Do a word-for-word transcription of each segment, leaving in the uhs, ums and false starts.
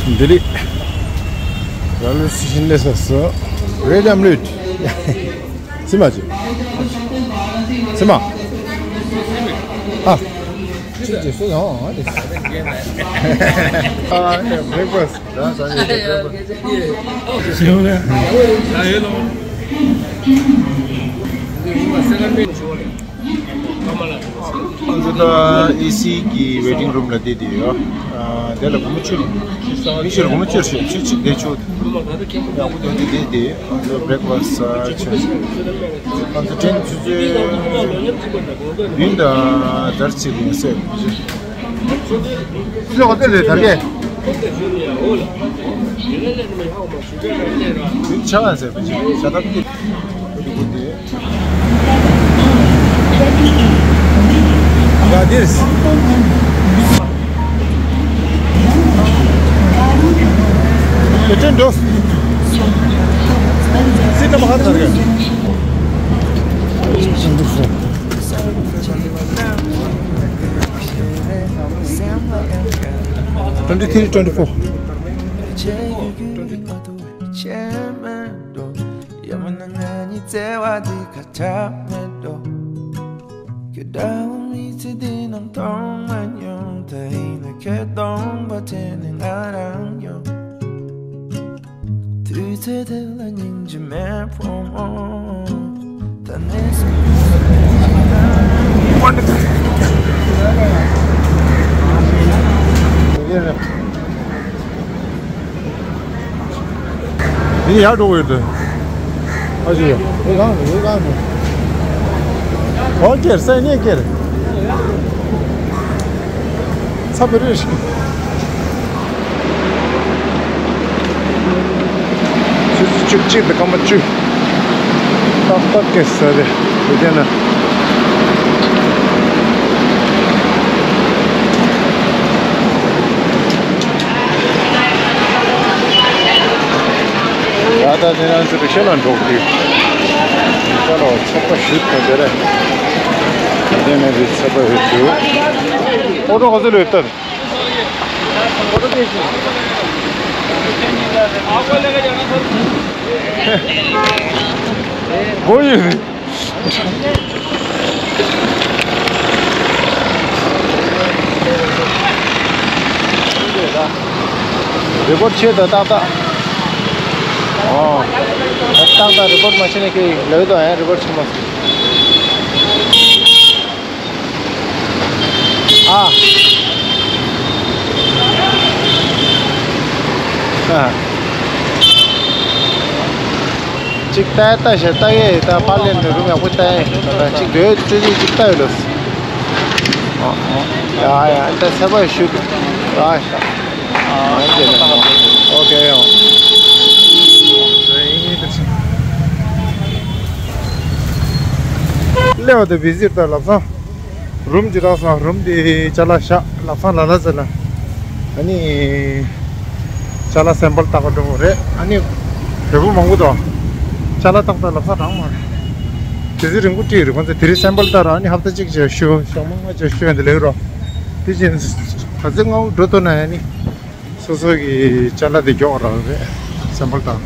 ལྡི་ལི་རེལ་ཝེ་སི་ཊེ་ཤན་སླེབས་སོང་། རེད་དམ་ལུད། སི་མ་ཅི། སི་མ། ཨ། ཅི་ཅི་སུ་ཡང་ཨ་ནི། ཨ་ནི་བྷེ་རེག་ཕ་སི་ཊི། ད་ས་ནི་བྷེ་རེག་ཕ་སི་ཊི། ང་ཚོ་ད་ཨེ་སི་གི་ཝེ་ཊིང་རུམ་ལ་བསྡད་དེ་ཡོད། ཨ། དེ་ལ་སྒོར་མོ་བཅུ། མི་ཕྱིར་སྒོར་མོ་བཅུ་ཞིག་ཆུ་གཅིག་བསྡད་ཆོག་ཡག་པོ་འདུག་དེ་བསྡད་དེ་ང་ཚོ་བྷེ་རེག་ཕ་སི་ཊི་ཆུ་ང་ཚོ་ཊེན་ཆུ་ཚོད་བདུན་དང་ཟླ་གཅིག་ཡིན་ཟེར། ཆུ་ཚོད་ག་ཚོད་རེད་ད་གས། བདུན་ཆགས་ཟེར་བ་ཅིག་ཤ་སྟག་གི། Got this. Seat number how much? Twenty three, twenty four. ཁྱེད་འདྲ་བོ་མི་ཚེ་འདི་ནང་མཐོང་མ་མྱོང་། ད་ཡིན་ན་ཁྱེད་སྟོང་པ་དེ་ནི་ང་རང་ཡོད། དུས་ཚོད་དེ་ལ་སྙིང་རྗེ་མེད་ཕོ་མོ། ད་གནས་སུ། འདི་ཡར་འགྲོ་དགོས་ཡོད་དེ། ཨ་ཅེ། འོ་གང་འགྲོ། འོ་གང་འགྲོ། འོ་ཀེར་སེ་ནས་ཀེར། ཚ་པི་རི་ཤི། ཆུ་ཚོད་བཅུ་གཅིག་དང་སྐར་མ་བཅུ། ཏག་ཏག་ཀེར་སེ་རེད། དེ་དེ་ན། ད་ལྟ་དེ་ང་ཚོ་རི་ཤོད་ལ་འགྲོ་གི་ཡོད། ད་ལོ་ཚོགས་པ་ཞུ་ཐུབ་པ་རེད། དེ་ནས་རི་ཚོགས་པ་ཞུ་ཐུབ། ཨོ་ཏོ་ག་ཚོད་ལོས་ལྟར། ཨོ་ཏོ་དེ་ཞུ། སྒོ་ཡོད་རེད། རི་པོར་ཊི་བྱེད་དང་ཏག་ཏག་ཨོ། ཏག་ཏག་རི་པོར་ཊི་མ་བྱེད་ན་ཁྱེད་ལོས་དང་ཨེ་རི་པོར་ཊི་བྱེད་མ་སོང་། ཨ། ཨ། གཅིག་ལྟ་ལྟ་ཞེས་ལྟ་ཡས་ད་པར་ལེན་དུ་རུམ་ཡག་པོ་ལྟ་ཡས་ད་གཅིག་འདོད་ཙི་ཙི་གཅིག་ལྟ་ཡོད་ལོ། ཨ་ཨ། ཡ་ཡ་ད་ཚེ་བ་ཞུ། ཨ་ཤ། ཨ་ཨོ་ཁེ་ཡང་། སླེབས་པ་དང་བི་ཟིཊ་ད་ལབ་སོང་། རུམ་ཅིག་རག་སོང་། རུམ་དེ་ཅ་ལག་བཞག་ལབ་སོང་ལ་ལ་ཟེར་ལ། ཨ་ནི། ཅ་ལག་སེམ་པལ་བཏགས་པ་འགྲོ་བ་རེད། ཨ་ནི། བོད་པ་མང་པོ་འདུག་ཅ་ལག་བཏགས་བཏགས་ལབ་སོང་རག་མ་རེད། དེ་ཚོ་རིང་པོ་བྲིས་རེད། ཁོང་ཚོ་དེ་རིང་སེམ་པལ་བཏགས་ར། ཨ་ནི་ཧབ་ཏ་གཅིག་བྱས་ཤོ་ཞག་མང་ང་བྱས་ཤོ་ཡང་དེ་ལེགས་རོགས། དེ་བཞིན་ག་ཚོད་སྔ་པོ་འགྲོ་ཐུབ་ན་ཡང་ནི། སོ་སོ་གི་ཅ་ལག་དེ་མགྱོགས་རག་རེད། སེམ་པལ་བཏགས།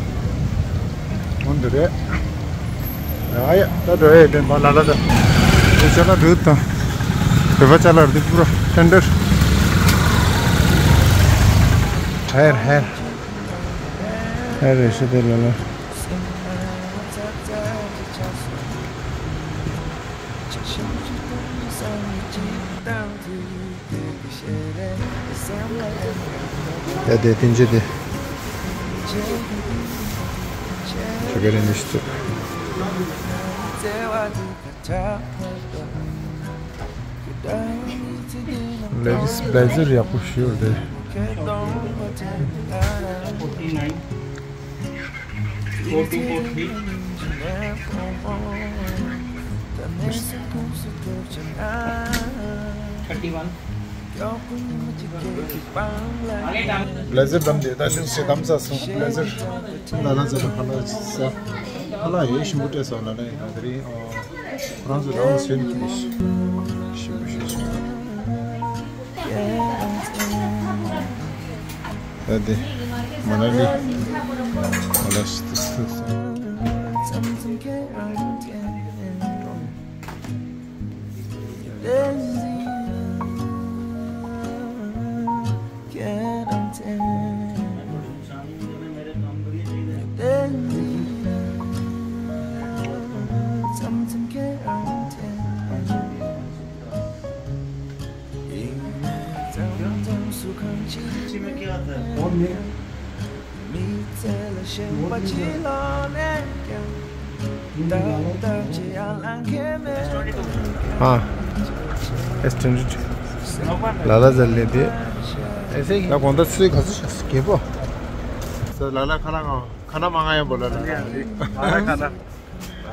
འོ་འདི་རེད། ཡ་ཡ་ད་འགྲོ་ཡ་དེ་མ་ལ་ལ་ད། དེ་ཅ་ལག་འདུག་དང་། བོད་པ་ཅ་ལག་འདི་པུ་ར་ཊེན་ཌར། ཧེར་ཧེར། ཧེར་རེད་ཤི་དེ་ལ་ལ། ཡ་དེ་བསྟན་བཅོས་དེ། ཆོས་རྒྱལ་རིན་པོ་ཆེ་གཙོས། ལེ་ཌིས་བྷི་ལེ་ཛར་ཡག་པོ་ཞིག་ཡོད་རེད། བྷི་ལེ་ཛར་བདམས་ཏེ་ད་ཤུགས་ཆེ་བདམས་ཚར་སོང་། བྷི་ལེ་ཛར་ལ་ལ་ཟེར་ལ་ཧ་ལ་ས་ཧ་ལ་ཡེ་ཞིམ་པོ་སྤྲད་སོང་ལ་ལ་ཡིན་ན་དེ་རིང་ཨོ། ཁོ་རང་ཚོ་རང་ལ་སོན་གྱི་ཞིམ་པོ་ཞིག་བྱུང་། ད་དེ་མ་ན་ལི་མ་ལ་ཤི་ཏི་སི། ཨ། ཨེས་ཊེན་ཌེཌ། ལ་ལ་ཟེར་ལེ་དེ། ད་གོང་ད་ཚོད་ག་ཚོད་ཤག་རྒད་པོ། ལ་ལ་ཁ་ན་ང་ཁ་ན་མ་ང་ཡང་བོ་ལ་ལ་ལ་ཁ་ན།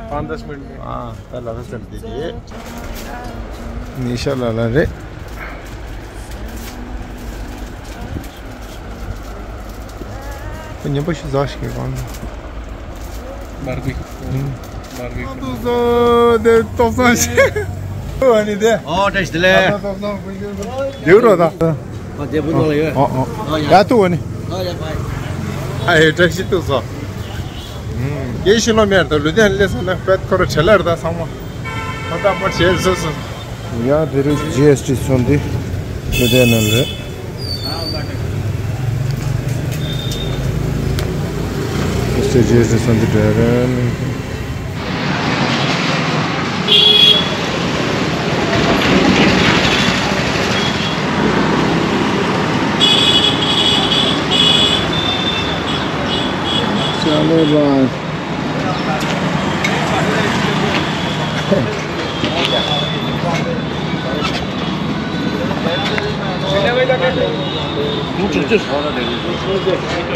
पाँच दस मिनट में। ཨ། ད་ལ་ལ་ཟེར་དེ་རེད། ནི་ཤ་ལ་ལ་རེད། ཁོ་ཉན་པ་ཞིག་ཟ་ཞིག་གི་གང་། མར་གི། ཨུམ། མར་གི། ཏུ་ཟོ་དེ་ཏོག་ཙམ་ཞིག་ཨ་ནི་དེ། ཨོ་བཀྲ་ཤིས་བདེ་ལེགས། ཏོག་ཙམ་ཀུན་སྤྱོད་ཟོ། ཡོད་རོ་ད། ཨ་དེ་བུ་ནོ་ལ་ཡོད། ཨོ་ཨོ། ཨོ་ཡ། ཡ་ཏུ་ཨ་ནི། ཨོ་ཡ་བའི། ཨ་ཧེ་བཀྲ་ཤིས་ཏུ་ཟོ། ཨུམ། ཡེ་ཤེས་ལོ་མེར་དང་ལུ་དན་ལེ་ས་ན་པད་ཁོ་ར་ཁྲེ་ལར་དང་ཚང་མ། ཧོ་ད་པོ་ཆེ་སུ་སུ། ཡ་དེ་རིང་ཇི་ཨེས་ཊི་ཚོང་འདི་ལུ་དན་ནང་རེད། ཇི་ཨེས་ཊི་ཚོང་འདི་འདྲ་རེད། ཅ་ལེ་བ། སྐབས་ལྔ་པའི་དབུས་རྒྱུན་ཚོགས་གཙོ་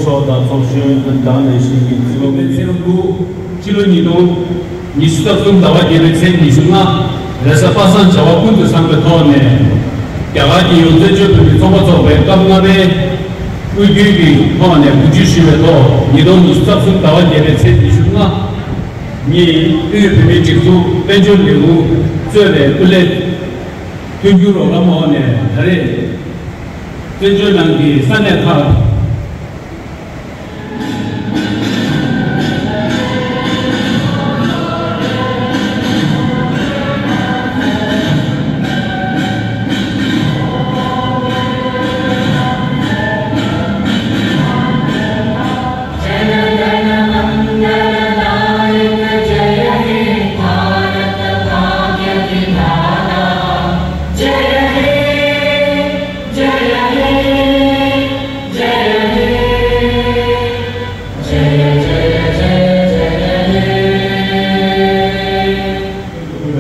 མཆོག་དང་ཚོགས་གཞོན་དང་ནང་བཞིན་གྱི་ཚོགས་མི་ཚེ་རིང་སྐུ། ཕྱི་ལོ་ཉིས་སྟོང་ཉི་ཤུ་རྩ་གསུམ་ཟླ་བ་བརྒྱད་པའི་ཚེས་ཉི་ཤུ་ལྔ། རེས་གཟའ་པ་སངས་བྱ་བ་ཀུན་ཏུ་བཟང་པའི་ཐོག་ནས། རྒྱ་གར་གྱི་ཡང་རྩེ་ཆོས་འཕེལ་གྱི་ཚོགས་པ་འཚོགས་པའི་སྐབས་ལྔ་པའི་དབུས་རྒྱུན་གྱི་ཐོག་ནས་གོ་སྒྲིག་ཞུས་པའི་ཐོག་ཉིས་སྟོང་ཉི་ཤུ་རྩ་གསུམ་ཟླ་བ་བརྒྱད་པའི་ཚེས་ཉི་ཤུ་ལྔ། ཉིན་དབུས་བོད་མིའི་སྒྲིག་འཛུགས་དཔལ་འབྱོར་ལས་ཁུངས་གཙོས་པའི་སྐུ་ལས་མཐུན་འགྱུར་རོགས་རམ་འོག་ནས་ད་རེས་བཙན་བྱོལ་ནང་གི་ས་གནས་ཁག་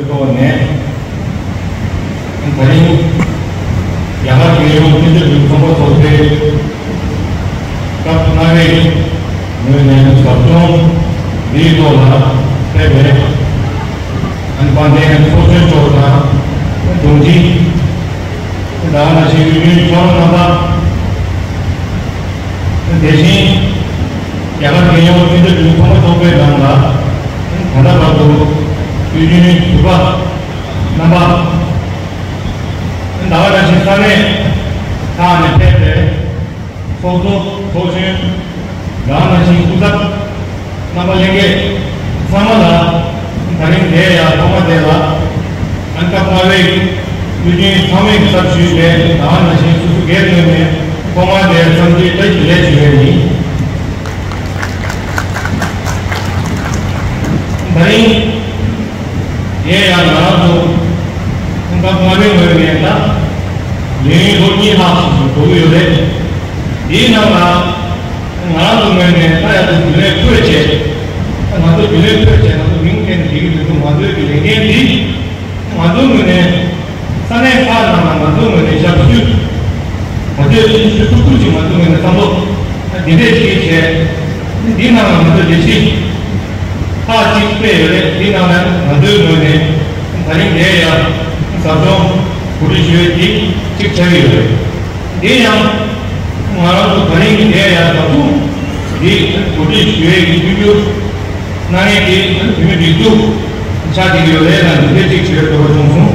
ཐོག་ནས་ད་རིང་རྒྱ་གར་རྒྱལ་ཡོངས་མཐུན་སྒྲིལ་ཚོགས་པ་ཚོགས་པའི་སྐབས་ལྔ་པའི་ངོས་ནས་ཟབ་སྦྱོང་འདིའི་ཐོག་ལ་ཕེབས་པའི་དཔལ་ལྡན་ཚོགས་གཙོ་མཆོག་དང་དྲུང་ཆེ། ད་ག་ནང་བཞིན་དབུས་རྒྱུན་ཚོགས་རྣམ་པ། དེ་བཞིན་རྒྱ་གར་རྒྱལ་ཡོངས་མཐུན་སྒྲིལ་ཚོགས་པ་ཚོགས་པའི་ནང་ལ་ད་ལྟ་བར་དུ་དབུས་རྒྱུན་ཟུར་པ་རྣམ་པ། ད་ག་ནང་བཞིན་ས་གནས་ཁག་ནས་ཕེབས་པའི་ཚོགས་གཙོ་ཚོགས་གཞོན། ད་ག་ནང་བཞིན་སྐུ་ཚབ་རྣམ་པ་ལྷན་རྒྱས་ཚང་མ་ལ་ད་རིང་འདིར་ཡར་ཐོག་མ་དེ་ལ་ཨན་སྐབས་ལྔ་པའི་དབུས་རྒྱུན་ཚང་མས་གཟབ་ཞུས་ཏེ། ད་ག་ནང་བཞིན་སོ་སོ་སྒེར་ངོས་ནས་ ཐོག་མར་དེར་འཚམས་འདྲི་བཀྲ་ཤིས་བདེ་ལེགས་ཞུ་ཡས་ཡིན། ད་རིང་ངས་ཡང་ང་རང་ཚོ་སྐབས་ལྔ་པའི་ངོས་ནས་ད་ལས་ཡུན་ལོ་གཉིས་ལྷག་ཙམ་ཞིག་འགྲོ་གི་ཡོད་རེད། དེའི་ནང་ལ་ང་རང་ཚོ་ངོས་ནས་ད་ཡག་ཏུ་རྒྱུན་ལས་འཁོད་བྱས། ད་ང་ཚོ་རྒྱུན་ལས་འཁོད་བྱས་ང་ཚོ་མིང་འཐེན་ནས་བསྡད་ཀྱི་མི་འདུག་ང་ཚོའི་གི་ལས་འགན་འདི། ང་ཚོའི་ངོས་ནས་ས་གནས་ཁག་ནང་ལ་ང་ཚོའི་ངོས་ནས་ཞབས་ཞུ་ག་ཚོད་ཞུ་ཐུབ་ཐུབ་ཅིག་ང་ཚོའི་ངོས་ནས་བསམ་བློ་འདི་འདྲས་ཞིག་བྱས། འདི་ནང་ལ་ང་ཚོ་ལས་གཞི་ཁག་ཅིག་སྤྲད་ཡོད་རེད། འདི་ནང་ལ་ང་ཚོའི་ངོས་ནས་ད་རིང་འདིར་ཡང་ཟབ་སྦྱོང་གོ་སྒྲིག་ཞུ་ཡས་འདི་གཅིག་ཆགས་ཀྱི་ཡོད་རེད། དེ་ཡང་ང་རང་ཚོ་ད་རིང་གི་འདིར་ཡང་ཟབ་སྦྱོང་འདི་གོ་སྒྲིག་ཞུ་ཡས་ཀྱི་མཐུན་འགྱུར་གནང་མཁན་དེ་བོད་མིའི་སྒྲིག་འཛུགས་ཆགས་བསྡད་ཀྱི་ཡོད་རེད་ལ། འདི་འདྲ་གཅིག་བྱེད་དགོས་པ་བྱུང་སོང་།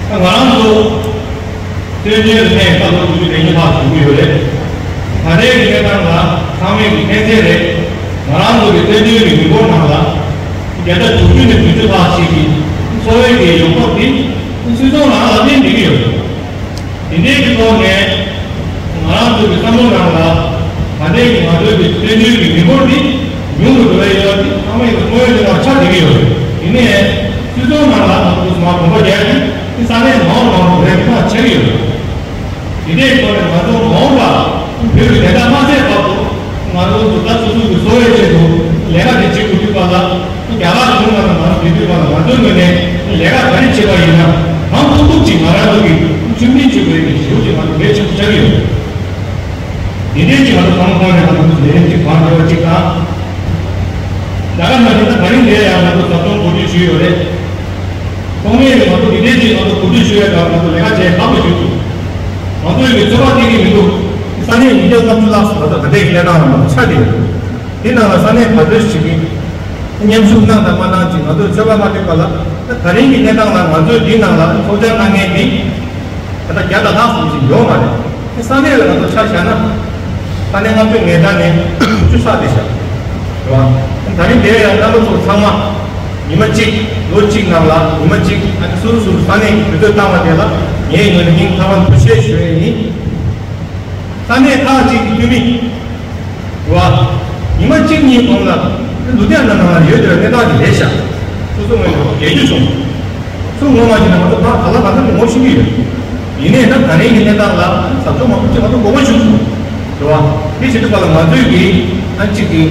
ང་རང་ཚོ་བཙན་བྱོལ་ནས་ད་ལོ་དྲུག་ཅུ་རེ་གཉིས་ལྷག་བྱུང་གི་ཡོད་རེད། ད་ལྟའི་གི་གནས་སྟངས་ལ་ཚང་མས་ཀྱི་མཁྱེན་གསལ་རེད། ང་རང་ཚོ་གི་བཙན་བྱོལ་གྱི་མི་འབོར་ནང་ལ་བརྒྱ་ཆ་དྲུག་ཅུ་ནས་དྲུག་ཅུ་ལྷག་ཞིག་གི་འཚོ་བའི་གི་ཡོང་འབབ་དེ་སྤྱི་ཚོགས་ནང་ལ་ལེན་བསྡད་ཀྱི་ཡོད་རེད། དེ་འདྲའི་གི་ཐོག་ནས་ང་རང་ཚོ་གི་བསམ་བློ་ནང་ལ་ད་ལྟའི་གི་ང་ཚོའི་གི་བཙན་བྱོལ་གྱི་མི་འབོར་འདི་ཉུང་དུ་འགྲོ་ཡས་ཡོད་པ་དེ་ཚང་མས་གི་མཐོང་ཡོད་དེ་ལ་ཆགས་བསྡད་ཀྱི་ཡོད་རེད། དེ་ནས་སྤྱི་ཚོགས་ནང་ལ་ང་ཚོ་མར་གོམ་པ་རྒྱག་དུས་དེ་ས་གནས་མང་རུ་མང་རུ་འགྲོ་ཡས་ཀྱི་ཐག་ཆོད་ཀྱི་ཡོད་རེད། དེ་འདྲའི་ཐོག་ནས་ང་ཚོ་མ་འོངས་པ་བོད་ཀྱི་བདེན་མཐའ་མ་གསལ་བར་དུ་ང་ཚོ་ཚོ་ད་སོ་སོ་གི་གསོ་བའི་ཆེད་དུ་ལས་ཀ་དེ་བྱེད་དགོས་དུས་པ་ལ། རྒྱ་གར་གཞུང་ལ་ང་ཚོ་དེ་དུས་པ་ལ་ང་ཚོའི་ངོས་ནས་ལས་ཀ་ག་རེ་བྱེད་པ་ཡིན་ན་གང་ཐུབ་ཐུབ་ཅིག་ང་རང་ཚོ་གིས་ཁྲིམས་མཐུན་བྱེད་དགོས་ཡིན་ཞེ་པོ་ཅིག་ང་ཚོ་གལ་ཆེན་པོ་ཆགས་ཀྱི་ཡོད། དེ་འདྲའི་ཅིག་ང་ཚོ་ཚང་མ་ཁོང་ནས་ང་ཚོ་ལས་རིམ་ཅིག་བང་བརྒྱབ་པ་ཅིག་དང་། ད་ག་ནང་བཞིན་ད་ད་རིང་འདིར་ཡང་ང་ཚོ་ཟབ་སྦྱོང་གོ་སྒྲིག་ཞུས་ཡོད་རེད། ཚོགས་མིས་ང་ཚོ་འདི་འདྲའི་ཅིག་ང་ཚོ་གོ་སྒྲིག་ཞུ་ཡས་སྒང་ང་ཚོ་ལས་ཀ་བྱས་ཁག་པོ་ཞིག་འདུག་ང་ཚོ་ཡི་གི་ཚོད་དཔག་སྟེར་གྱི་མི་འདུག་ས་གནས་ཉིས་བརྒྱ་ལྔ་བཅུ་ལྷག་ཙམ་ང་ཚོ་ད་ལྟའི་གནས་སྟངས་ལ་ཆགས་བསྡད་ཡོད། དེ་ནང་ལ་ས་གནས་ག་ཚོད་ཞིག་གིས་མཉམ་ཞུགས་གནང་དང་མ་གནང་ཅིག་ང་ཚོས་ཚོད་དཔག་མ་ཐེབས་པ་ལ། ད་རིང་གི་གནས་སྟངས་ལ་ང་ཚོས་འདི་ནང་ལ་ཚོགས་བཅར་གནང་མཁན་འདི་ད་ལྟ་བརྒྱ་དང་ལྷག་ཙམ་ཞིག་ཡོད་མ་རེད། དེ་ས་གནས་ལ་ང་ཚོ་ཆ་བཞག་ན་ས་གནས་ལྔ་བཅུ་ང་གྲངས་ནས་དྲུག་ཅུ་ལྷག་བསྡད་ཤག་རེད་བ། ད་རིང་འདིར་ཡང་རྣམ་པ་ཚོ་ཚང་མ་ཉི་མ་གཅིག་ལོ་གཅིག་ནང་ལ་ཉི་མ་གཅིག་ཨ་ནི་སོ་སོ་སོ་སོ་ས་གནས་ཀྱི་དུས་ཚོད་བཏང་བ་དེ་ལ་ངའི་ངོས་ནས་སྙིང་ཐག་པ་ནས་ཐུགས་རྗེ་ཆེ་ཞུ་ཡས་ཡིན། ས་གནས་ཁག་ཅིག་གི་འཐུས་མི་རེད་བ། ཉི་མ་གཅིག་གཉིས་གོང་ལ་ལུ་དྷི་ཡ་ན་ནང་ལ་ཡོད་བསྡད་པའི་གནས་སྟངས་ཅིག་རེད་ཤག་སོ་སོ་ངོས་ནས་རྒྱལ་རྒྱུ་བྱུང་། ཚུར་ངོ་མ་བྱས་ན་ང་ཚོ་ཕར་ག་ལ་ག་ཚོད་ངོ་ཤེས་ཀྱི་ཡོད། ཡིན་ནའི་ད་ད་རིང་གི་གནས་སྟངས་ལ་ཟབ་སྦྱོང་མང་པོ་ཅིག་ང་ཚོ་དགོས་པ་བྱུང་སོང་། རེད་བ། དེ་བྱེད་དུས་སྐབས་ལ་ང་ཚོས་ཀྱིས་ཨ་གཅིག་གིས་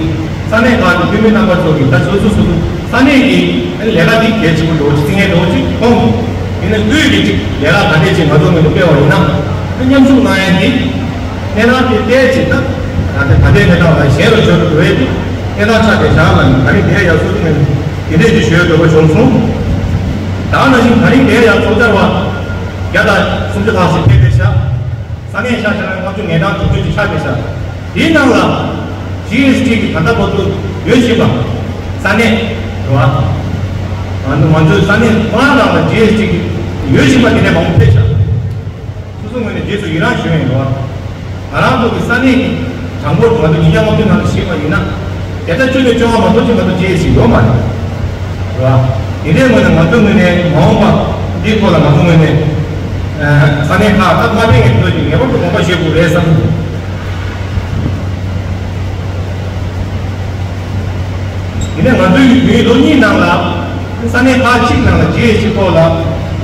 ས་གནས་ཁག་གི་འཐུས་མི་རྣམ་པ་ཚོ་གིས་ད་སོ་སོ་སོ་སོ་ས་གནས་ཀྱི་ལས་ཀ་འདི་གལ་ཆེན་པོ་འདྲ་བོ་ཅིག་བརྩི་མཁན་འདྲ་བོ་ཅིག་མཐོང་སོང་། ཡིན་ནའི་དབུས་ཀྱི་ཅིག་ལས་ཀ་ག་འདྲས་ཅིག་ང་ཚོ་ངོས་ནས་སྤེལ་བ་ཡིན་ན་ཨ་མཉམ་ཞུགས་གནང་ཡ་འདི་གནས་སྟངས་དེ་བལྟས་བྱས་ད་ད་ལྟའི་གནས་སྟངས་ལ་ཞན་རུ་འགྲོ་གི་འདུག་བས་དེ་གནས་སྟངས་ཆ་དེ་བཞག་ལ་ད་རིང་དེ་ཡ་སོ་སོ་ངོས་ནས་དེ་འདྲས་ཅིག་ཞུ་ཡ་འདོད་པ་བྱུང་སོང་། ད་ག་ནང་བཞིན་ད་རིང་དེ་ཡ་ཚོགས་བཅར་བ་བརྒྱ་དང་སུམ་ཅུ་ལྷག་ཞིག་ཕེབས་པའི་ཤག་ས་གནས་ཆ་བཞག་ན་ལྔ་བཅུ་ང་གྲངས་དྲུག་ཅུ་ཅིག་ཆགས་བསྡད་ཤག་དེའི་ནང་ལ་ཇི་ཨེས་ཊི་གི་ད་ལྟ་བར་དུ་ཡོད་བཞིན་པ་ས་གནས་རེད་བ། ང་ཚོ་ང་ཚོའི་ས་གནས་ཁོ་རང་རང་ལ་ཇི་ཨེས་ཊི་གི་ཡོད་བཞིན་པ་དེ་འདྲ་མང་པོ་ཕེབས་ཤག་སོ་སོ་ངོས་ནས་རྗེས་སུ་ཡི་རང་ཞུ་ཡ་ཡིན་རེད་བ། ང་རང་ཚོ་གི་ས་གནས་ཀྱི་གྲངས་འབོར་ང་ཚོ་ཉིས་བརྒྱ་ལྔ་བཅུ་ནང་ལ་བཞག་པ་ཡིན་ན་བརྒྱ་ཆ་བཅུ་ནས་བཅོ་ལྔ་མ་གཏོགས་ཅིག་ང་ཚོ་ཇི་ཨེས་ཊི་ཡོད་མ་རེད། རེད་བ། དེ་འདྲའི་ངོས་ནས་ང་ཚོའི་ངོས་ནས་མ་འོངས་པ་འདིའི་ཐོག་ལ་ང་ཚོ་ངོས་ནས་ས་གནས་ཁག་ད་མ་ཕེབས་ངེས་ཚོད་ཀྱི་ངེས་པར་དུ་དགོངས་པ་བཞེས་དགོས་རེད་བསམ། དེ་ནས་ང་ཚོའི་མི་ལོ་གཉིས་ནང་ལ་ས་གནས་ཁག་གཅིག་ནང་ལ་ཇི་ཨེས་ཊི་ཐོག་ལ་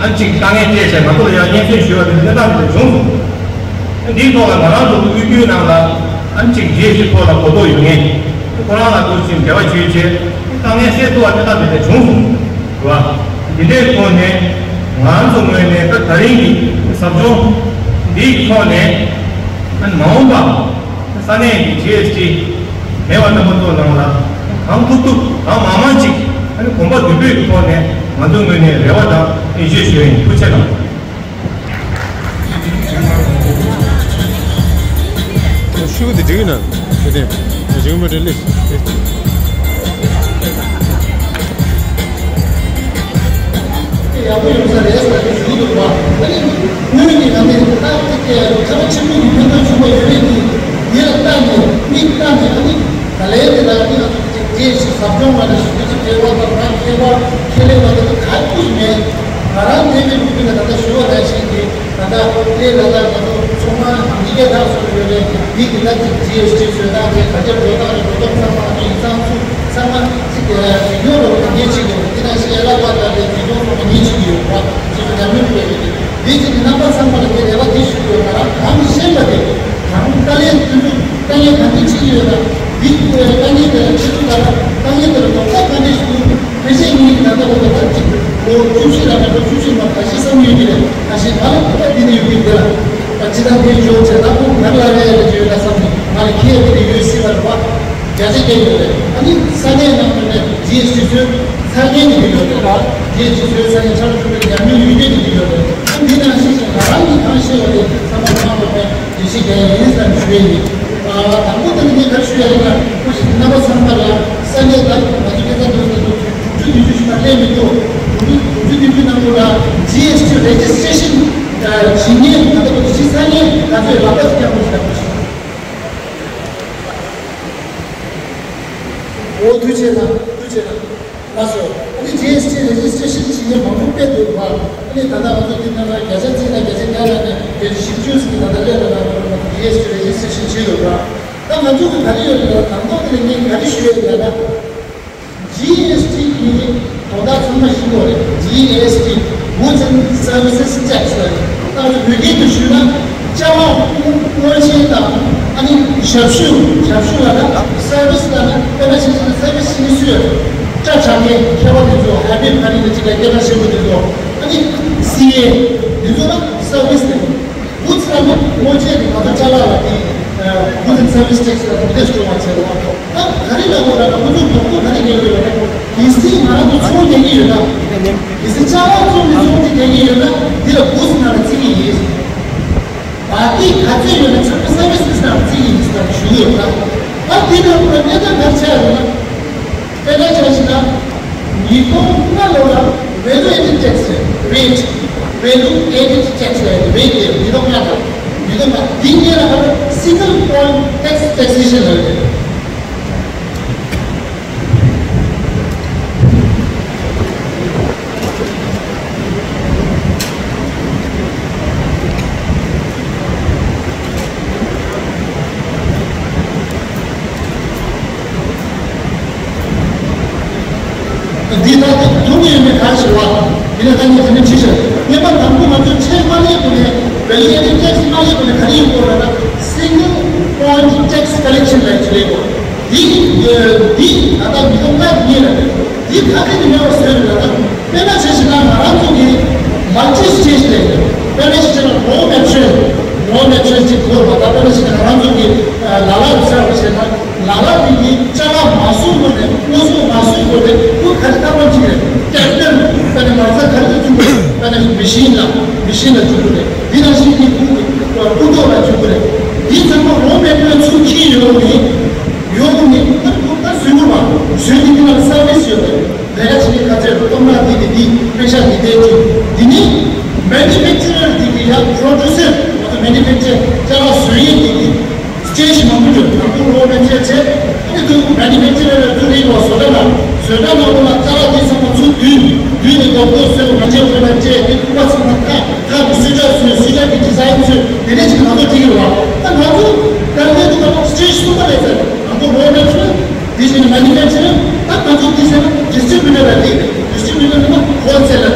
ཨ་གཅིག་དཀའ་ངལ་འཕྲད་བྱས་ང་ཚོ་ལ་ཡང་སྙན་སེང་ཞུས་པ་དེ་གནས་སྟངས་དེ་འདྲ་བྱུང་སོང་། འདིའི་ཐོག་ལ་ང་རང་ཚོ་གི་དབུས་རྒྱུད་ནང་ལ་ཨ་གཅིག་ཇི་ཨེས་ཊི་ཐོག་ལ་གོ་རྟོགས་ཡོད་མཁན་ཁོ་རང་ལ་ཐུགས་རྗེ་ཆེ་འབྲེལ་བ་བྱས་བྱས་དཀའ་ངལ་སེལ་ཐུབ་པ་གནས་སྟངས་དེ་འདྲ་བྱུང་སོང་། རེད་བ། འདི་འདྲའི་ཐོག་ནས་ང་ཚོ་ངོས་ནས་ད་ད་རིང་གི་ཟབ་སྦྱོང་འདིའི་ཐོག་ནས་མ་འོངས་པ་ས་གནས་ཀྱི་ཇི་ཨེས་ཊི་མེད་པ་རྣམ་པ་ཚོ་ནང་ལ་གང་ཐུབ་ཐུབ་གང་མང་མང་ཅིག་གོམ་པ་མདུན་སྤོས་ཀྱི་ཐོག་ནས་ང་ཚོ་ངོས་ནས་རེ་བ་དང་ཨེ་ཞེས་ཞུ་ཡིན། ཐུགས་རྗེ་གནང་། ཤུགས་དེ་འགྲིག་ན་དེ་དེ་འགྲིག་མ་འགྲིག་ལེ། ཡག་པོ་ཡོང་ས་རེད་ཟེར་ནས་ཞུ་གི་འདུག་བ། ཨ་ནི་དངོས་ཀྱི་ནང་ནས་ཁ་ཅིག་གིས་ཁ་བ་ཆེན་པོ་གི་ཕན་ཐོགས་ཆེན་པོ་ཡོད་པའི་གི་ཡིད་ལ་བཏང་ནས་མིག་བཏང་ནས་ཨ་ནི་ད་ལན་དེ་ལ་ཨ་ནི་ང་ཚོ་ཅིག་རྗེས་ཤིག་ཟབ་སྦྱོང་ལ་ནི་ཞུ་རྒྱུ་ཅིག་སྐལ་བ་དང་ང་ཁྱད་པར་ཁྱད་ལས་ང་ཚོ་ག་ཁུག་མེད། ང་རང་འདས་པའི་ལུགས་ཀྱི་ལ་ད་ལྟ་ཞུ་བ་ནང་བཞིན་གྱི་ད་ལྟ་ཨེ་ལ་ད་ང་ཚོ་ཚོང་ཁང་ཉིས་བརྒྱ་ད་ མི་གི་ད་ཅིག་ཇི་ཨེས་ཊི་བཟོས་སྟངས་དེ་ག་ཚོད་འགྲོ་སྟངས་རེད། འགྲོ་སྟངས་ཚང་མ་ཨ་ནི་ཡིག་ཚང་ཚུ་ཚང་མ་ཅིག་ཡོད་རོགས་ངས་བྱེད་དགོས། དེ་ནང་བཞིན་ཨེ་ལ་པ་ད་ལྟའི་དེ་ཚོ་ཚང་མ་ངས་བྱེད་ཀྱི་ཡོད་པ། ཅིག་ཉམས་མྱོང་སྤེལ་ཡོད། དེ་ཅིག་གི་རྣམ་པ་ཚང་མ་ལ་ངས་རེ་བ་དེ་ཞུ་དགོས། ང་རང་གང་ཤེས་པ་དེ་གང་དཀའ་ལས་དུས་ཚོད་དཀའ་ངལ་གང་འདྲ་ཕྱིན་ཡོད་ན། འདི་དཀའ་ངལ་དེ་ལ་ཁྱེད་ཚོ་ད་ལ་དཀའ་ངལ་དེ་ལ་རྡོག་རྩ་གང་འདྲ་ཞིག་འདུག་ཕལ་ཆེར་ངས་ད་ལྟ་བར་དུ་ད་ཅིག་ལོ་བཅུ་བཞི་ལ་ང་ཚོ་བཅུ་བཞི་མ་ཁ་ཤས་བསམ་ཡོད་ཀྱི་རེད། ཁ་ཤས་ད་ལ་ཁོ་པ་འདི་ནས་ཡོད་ཀྱི་འདི་ལ་ད་ཅི་ད་འདི་འཇོག་བྱས་ད་ཁོ་ང་ལ་རེ་ཡ་ལ་བརྗོད་ན་བསམ་ནས་ང་ལ་ཁྱེད་འདི་ནས་ཡོད་སྲིད་པ་རེད་བ། བརྒྱ་ཆ་བརྒྱ་ཡོད་རེད། ཨ་ནི་ས་གནས་ནང་དུ་ནས་ཇི་ཨེས་ཊི་ཚོས་ས་གནས་ནས་ཡོད་རེད་བ། ཇི་ཨེས་ཊི་ཚོས་ས་གནས་ཆ་འཇོག་པའི་ཉམས་མྱོང་ཡོད་རྒྱུ་ནས་ཡོད་རེད། ཨ་འདི་ནང་བཞིན་ང་རང་གིས་གང་ཤེས་པ་དེ་ཚང་མ་ཚང་མ་ལ་ཕན། ཡིན་ཞིག་ཀྱང་ཡིན་བསམ་ཞུ་ཡས་ཡིན། ཨ་དང་པོ་དེ་ནི་ངས་ག་རེ་ཞུ་ཡས་ཡིན་ན། ཁོ་ཞིག་རྣམ་པ་ཚང་མ་ལ་ས་གནས་དང་ང་ཚོ་སྐད་ཆ་འདོན་ས་དང་དྲུག་ཅུ་བདུན་ཅུ་ཞིག་མ་སླེབས་མི་འདུག་དྲུག་ཅུ་དྲུག་ཅུ་བདུན་ཅུ་ནང་ལོགས་ལ་ཇི་ཨེས་ཊི་རེ་ཇི་སི་ཊྲེ་ཤན་བྱེད་མཁན་ད་ལྟ་བར་དུ་ཕྱི་ས་གནས་ང་ཚོས་ལག་པ་ཅིག་བརྐྱངས་པ་ཞིག་ལ་ཁོ་ཞིག་འོ་ཐུགས་རྗེ་གནང་། ཐུགས་རྗེ་གནང་། ལགས་སོ། ཨ་ནི་ཇི་ཨེས་ཊི་རེ་ཇི་སི་ཊྲེ་ཤན་བྱེད་མཁན་མང་པོ་དཔེ་འདུག་པ། ཨ་ནི་ད་ལྟ་ང་ཚོ་འདི་ནང་ལ་བརྒྱ་ཆ་གཅིག་དང་བརྒྱ་ཆ་བརྒྱ་ལ་ནས་བརྒྱད་ཅུ་བཞི་བཅུ་ཟིན་ད་ལྟ་སླེབས་ལ་ང་ཚོ་ཇི་ཨེས་ཊི་རེ་ཇི་སི་ཊྲེ་ཤན་བྱེད་འདུག་པ། ད་ང་ཚོ་གི་ག་རེ་ཡོད་རེད་ལ་དང་ཐོག་དེ་ལ་ངས་ག་རེ་ཞུ་ཡོད་ལ་ན། ཇི་ཨེས་ཊི་གི་དོན་དག་ཚང་མ་ཤེས་དགོས་རེད། ཇི་ཨེས་ཊི། Goods and Services Tax ལ་རེད། ད་ང་ཚོ་བོད་སྐད་དུ་ཞུས་ན་ཅ་ལག་དངོས་ཆེན་དང་ཨ་ནི་ཞབས་ཞུ། ཞབས་ཞུ་ལ་ན་སར་བི་སི་ལ་ན་དཔེར་ན་ཆ་བཞག་ན་སར་བི་སི་ནི་སུ་ཡོད། སྐྲ་བྲེག་མཁན་མཁས་པ་དེ་ཚོ། ཧེར་བེར་པ་རི་ལ་ཅིག་ལ་སྐད་གྲགས་ཆེན་པོ་དེ་ཚོ། ཨ་ནི་སི་ཨེ་དེ་ཚོ་ན་སར་བི་སི་རེད། Goods ལ་ནི་དངོས་ཆེན་རེད། ང་ཚོ་ཅ་ལག་ལ་དེ་Goods and Service Tax ལ་དེ་འདྲ་སྤྲོད་པ་བྱས་རོགས། ད་ག་རེ་ལབ་དགོས་ལབ་ན་ཁོ་ཚོ་གོ་སྐབས་ག་རེ་རྒྱག་གི་ཡོད་ལབ་ན། གལ་སྲིད་ང་རང་ཚོ་ཚོང་རྒྱག་གི་ཡོད་ན། གལ་སྲིད་ཅ་ལག་བཙོང་ནས་ཚོང་དེ་རྒྱག་གི་ཡོད་ན་འདི་ལ་Goods ནང་ལ་བརྩི་གི་ཡིན། མ་གི་ག་ཚོད་ཡོད་ན་ཚང་མ་Services ནང་ལ་བརྩི་གི་ཡིན་ཟེར་ཞུ་གི་ཡོད་ན། ད་དེ་ནང་ལ་གནས་སྟངས་ག་རེ་ཆགས་ཡོད་ན། དཔེར་ན་ཆ་བཞག་ན། ཉིས་སྟོང་ལྔ་ལོ་ལ་Value Added Tax rate, Value Added Tax rate དེ་ཉིས་སྟོང་ལྔ་དང་ཉིས་སྟོང་ལྔ། འདི་གཉིས་ལ་ཧ་Single Point Tax Taxation ལབ་ཡོད། འདི་ལྟར་དུ་མཐོང་གི་ཡོད་མེད་གང་ཞིག་བ། ཡིན་ན་ད་ངས་དེ་ནས་ཅི་བྱ། ངེས་པར་དང་པོ་ང་ཚོས་ཆེད་མ་ལས་དགོས་ནས། Value Added Tax མ་ལས་དགོས་ནས་ག་རེ་ཡིན་དགོས་ལབ་ན། Single Point Tax Collection ལབ་ཅིག་ལས་དགོས། འདི་འདི་ད་ལྟ་མི་ཐོག་མ་ཉིད་ལ་འདི་ག་དེ་ནས་མེད་པ་བཟོས་རེད་ལབ་ན། དཔེར་ན་ཆ་བཞག་ན་ང་རང་ཚོ་གི་Multi Stage ལས། དཔེར་ན་ཆ་བཞག་ན་Raw Material། Raw Material ཅིག་དགོས་པ། ད་དཔེར་ན་ཆ་བཞག་ན་ང་རང་ཚོ་གི་ལ་ལ་རུ་ཟེར་བ་བྱས་ན། ལ་ལ་དེ་གི་ཅ་ལག་མ་བཟོ་དགོས་ནས་དངོས་ཟོག་མ་བཟོ་དགོས་ནས་ཁོ་ག་རེ་ཐབས་ལམ་ཅིག་རེད། Capital དཔེར་ན་མ་རྩ་ག་རེ་ལ་བཙུགས་དགོས། དཔེར་ན་Machine ལ་Machine ལ་བཙུགས་དགོས་རེད། དེ་ནང་བཞིན་གྱི་ཁོ་གི་སྤུ་མདོག་ལ་བཙུགས་དགོས་རེད། དེ་ཚང་མ་Raw Material ཚུར་འཁྱེར་ཡོང་ནས་ཡོང་ནས་ད་ཁོ་ད་བཟོས་དགོས་པ། བཟོས་ནས་དེ་ལ་Service ཡོད་རེད། ལས་ཀ་བྱེད་མཁན་ག་ཚོད་རེད། སྟོབས་ལག་དེ་གི་དེ་པེ་ཤ་དེ་དེ་ཅིག་དེ་ནས་Manufacturer དེ་གི་ཡ་Producer ང་ཚོ་Manufacture ཅ་ལག་བཟོ་ཡས་དེ་གི་Stage མང་པོ་ཡོད། དང་པོ་Raw Material བྱས། ཨ་ནི་དུ་Manufacturer ལ་དུ་རིག་པ་བཟོ་གྲྭ་ནང་། བཟོ་གྲྭ་ནང་ལ་ཅ་ལག་དེ་ཚང་མ་ཚུར་བསྡུས། བསྡུས་ནས་རྡོག་རྡོག་བཟོས། མ་བྱས་བཟོས་ན་བཅད་དེ་ཁུག་པ་ཚང་མ་ཁ་ཁ་གི་སུས་ཀྲ་བཟོས། སུས་ཀྲ་གི་Design བཟོས། དེ་ནས་ཅིག་ང་ཚོ་བྲིས་ཡོད་པ། ད་ང་ཚོ་ད་ལྟའི་དུ་ད་Stage གསུམ་པ་ལས་ཚར། དང་པོ་Raw Material དེ་བཞིན་Manufacturer ད་ང་ཚོ་དེ་ཟེར་ན་Distributor ལ་དེ་Distributor ནི་Wholesaler།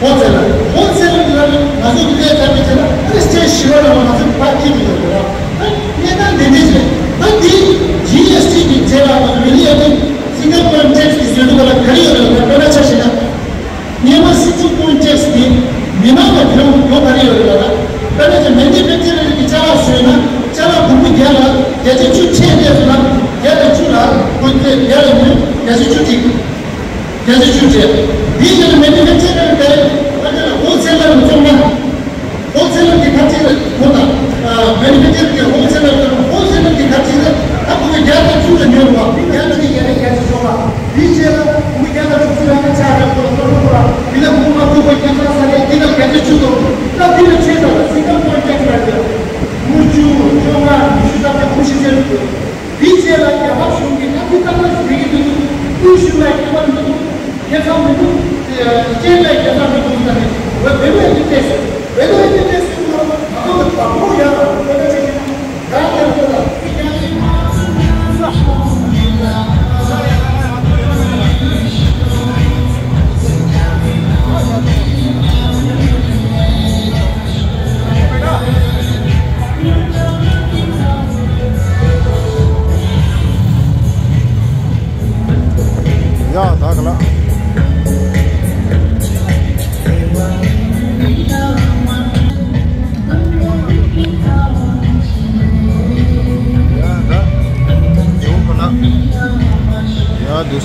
Wholesaler། Wholesaler ལ་ང་ཚོ་གི་ལས་ཀ་བྱས་ན་ཨ་ནི་Stage བཞི་པ་ལ་ང་ཚོ་ཕར་འཁྱེར་དུ་ཡོད་རེད་བ། ད་གནས་སྟངས་དེ་འདྲས་རེད། ད་དེ་G S T གི་རྗེས་ལ་ང་ཚོ་Value Added Single Point Tax གི་བཟོས་འདུག་ག་ལ་ག་རེ་ཡོད་རེད་ལ། དཔེར་ན་ཆ་བཞག་ན། སྔོན་མ་Single Point Tax དེ་མི་མང་ལ་ཡོང་ཡོང་ག་རེ་ཡོད་རེད་ལ། ད་དཔེར་ན་ཆ་Manufacturer གི་ཅ་ལག་བཟོས་ན་ཅ་ལག་སྒོར་མོ་བརྒྱ་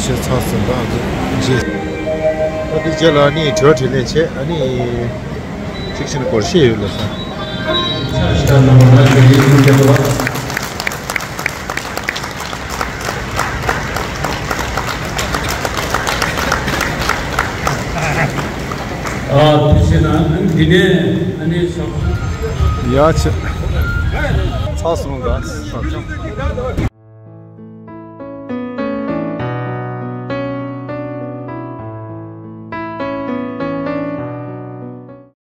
ཆེ་ཚགས་སུ་འདང་རྗེས། ཨ་དེ་རྗེས་ལ་ནི་དྲི་བ་དྲིས་ལན་བྱས། ཨ་ནི་ཚིག་ཆེན་སྐོར་བཤད་ཡོད་ལ་ས། ཨ་དེ་བྱས་ན་འདི་ནས་ཨ་ནི་ཡ་ཆེ། ཚགས་སུ་འདང་།